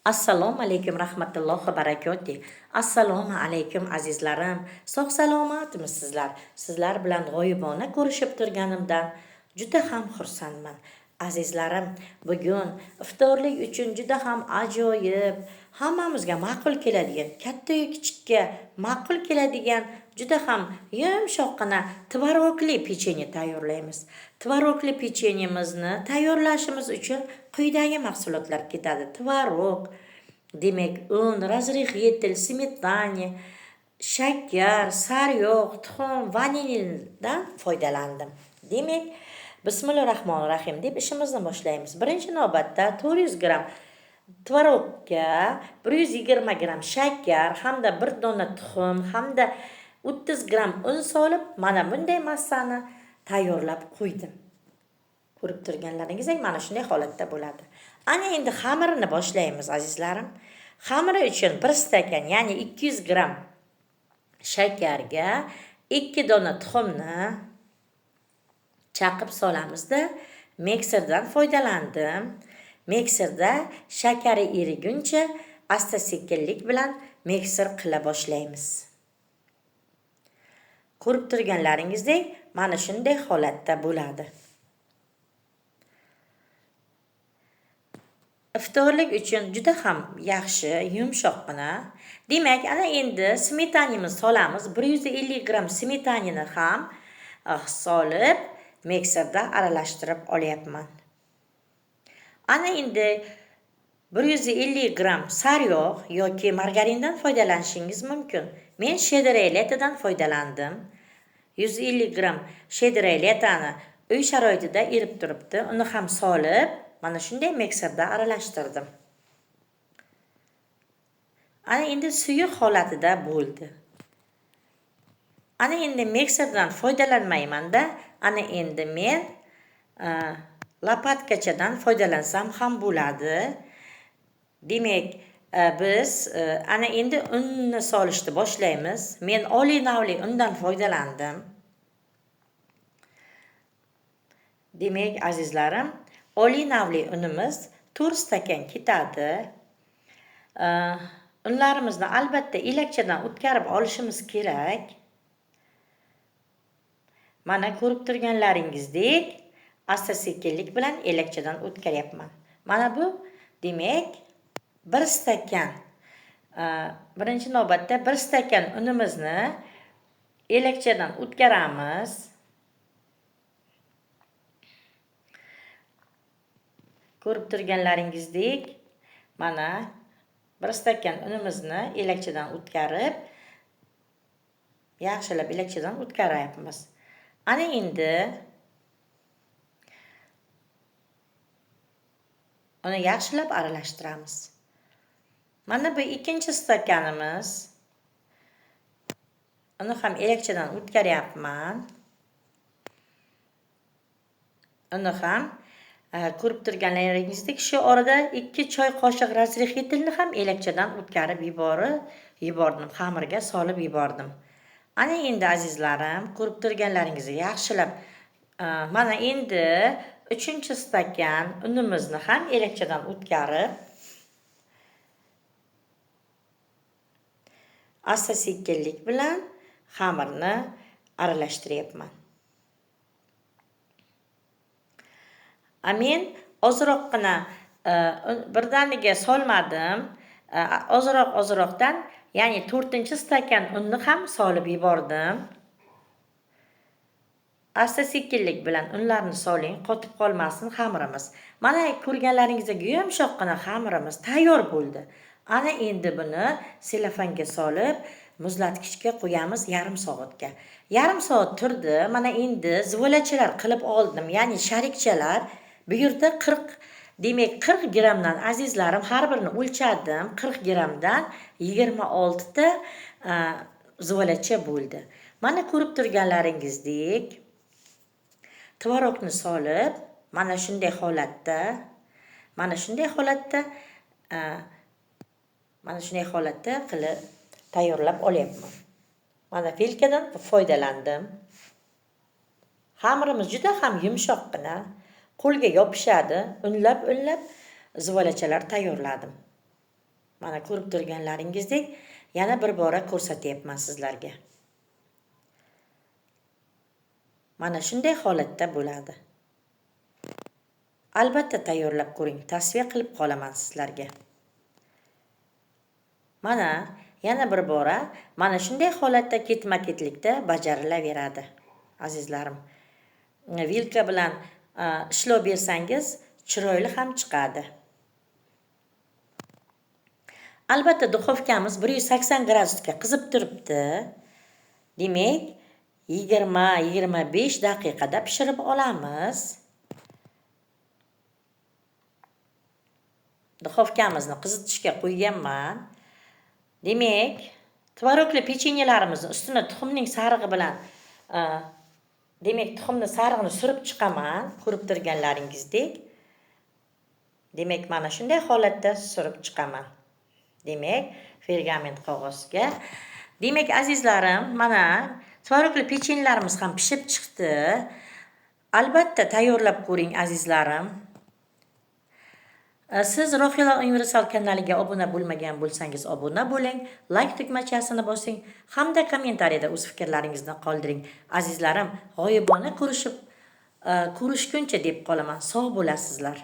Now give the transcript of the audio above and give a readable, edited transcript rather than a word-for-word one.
Assalomu alaykum rahmatullohi va barakotih. Assalomu alaykum azizlarim. Sog' salomatmisizlar? Sizlar bilan g'oyibona ko'rishib turganimdan juda ham xursandman. Azizlarim, bugun iftorlik uchun juda ham ajoyib, hammamizga ma'qul keladigan, katta-yu kichikka ma'qul keladigan juda ham yumshoqqina tvorogli pechenye tayyorlaymiz. Tvorogli pechenyemizni tayyorlashimiz uchun quyidagi mahsulotlar ketadi. Tvorog, demak, un, разрыхлитель, smetana, shakar, sariyog', tuxum, vanildan foydalandim. Demak, bismillahirrohmanirrohim deb ishimizni boshlaymiz. Birinchi navbatda 400 gramm tvorogga 120 gramm shakar hamda 1 dona tuxum hamda 30 gramm un solib, mana bunday massani tayyorlab qo'ydim. Ko'rib turganlaringizdek mana shunday holatda bo'ladi. Ana endi xamirini boshlaymiz azizlarim. Xamiri uchun 1 stakan, ya'ni 200 gramm shakarga 2 dona tuxumni chaqib solamizda, mikserdan foydalandim. Mikserda shakari eriguncha asta-sekinlik bilan mikser qila boshlaymiz. Ko'rib turganlaringizdek mana shunday holatda bo'ladi. Iftorlik uchun juda ham yaxshi, yumshoqqina. Demak, ana endi smetanamizni solamiz. 150 gramm smetanani ham solib, mikserda aralashtirib olyapman. Ana endi 150 gramm sariyog' yoki margarindan foydalanishingiz mumkin. Men щедрое летоdan foydalandim. 150 gramm щедрое letoni uy sharoitida erib turibdi. Uni ham solib, mana shunday mikserda aralashtirdim. Ana endi suyuq holatida bo'ldi. Ana endi mikserdan foydalanmayman-da, ana endi men lopatkachadan foydalansam ham bo'ladi. Demak, biz ana endi unni solishni boshlaymiz. Men oliy navli undan foydalandim. Demak, azizlarim, oliy navli unimiz 4 stakan ketadi. Unlarimizni albatta elakchadan o'tkazib olishimiz kerak. Mana ko'rib turganlaringizdek asta-sekinlik bilan elakchadan o'tkaryapman. Mana bu demak 1 stakan, birinchi navbatda 1 stakan unimizni elakchadan o'tkaramiz. Ko'rib turganlaringizdek mana 1 stakan unimizni elakchadan o'tkarib, yaxshilab elakchadan o'tkaryapmiz. Ana endi uni yaxshilab aralashtiramiz. Mana bu ikkinchi stakanimiz. Uni ham elakchadan o'tkaryapman. Uni ham ko'rib turganlaringizdek shu orada 2 choy qoshiq разрыхлительni ham elakchadan o'tkazib yubordim, xamirga solib yubordim. Ana endi azizlarim, ko'rib turganlaringizdek yaxshilab mana endi 3-stakan unimizni ham elakchadan o'tkazib, asta-sekinlik bilan xamirni aralashtiryapman. Men ozroqgina birdaniga solmadim. Ozroq-ozroqdan, ya'ni 4-stakan unni ham solib yubordim. Asta-sekinlik bilan unlarni soling, qotib qolmasin xamirimiz. Mana ko'rganlaringizdek yumshoqqina xamirimiz tayyor bo'ldi. Ana endi buni selofanga solib, muzlatgichga qo'yamiz yarim soatga. Yarim soat turdi. Mana endi zuvalachalar qilib oldim, ya'ni sharikchalar. Bu yerda 40, demak 40 grammdan azizlarim har birini o'lchadim. 40 grammdan 26 ta zuvalacha bo'ldi. Mana ko'rib turganlaringizdek tvorogni solib, mana shunday holatda, mana shunday holatda, mana shunday holatda qilib tayyorlab olyapman. Mana vilkadan foydalandim. Xamirimiz juda ham yumshoqqina, qo'lga yopishadi. Unlab-unlab zuvalachalar tayyorladim. Mana ko'rib turganlaringizdek, yana bir bora ko'rsatyapman sizlarga. Mana shunday holatda bo'ladi. Albatta tayyorlab ko'ring, tavsiya qilib qolaman sizlarga. Mana yana bir bora mana shunday holatda ketma-ketlikda bajarilaveradi, azizlarim. Vilka bilan ishlov bersangiz chiroyli ham chiqadi. Albatta duxovkamiz 180 gradusga qizib turibdi. Demak, 20-25 daqiqada pishirib olamiz. Duxovkamizni qizitishga qo'yganman. Demak, tvorogli pechenyelarimizni ustini tuxumning sarig'i bilan, demak, tuxumni sarig'ini surib chiqaman, ko'rib turganlaringizdek. Demak, mana shunday holatda surib chiqaman. Demak, pergament qog'ozga. Demak, azizlarim, mana tvorogli pechenyelarimiz ham pishib chiqdi. Albatta tayyorlab ko'ring, azizlarim. Siz Rohila Universal kanaliga obuna bo'lmagan bo'lsangiz, obuna bo'ling, like tugmachasini bosing hamda kommentariyada o'z fikrlaringizni qoldiring. Azizlarim, g'oyibona ko'rishguncha deb qolaman. Sog' bo'lasizlar.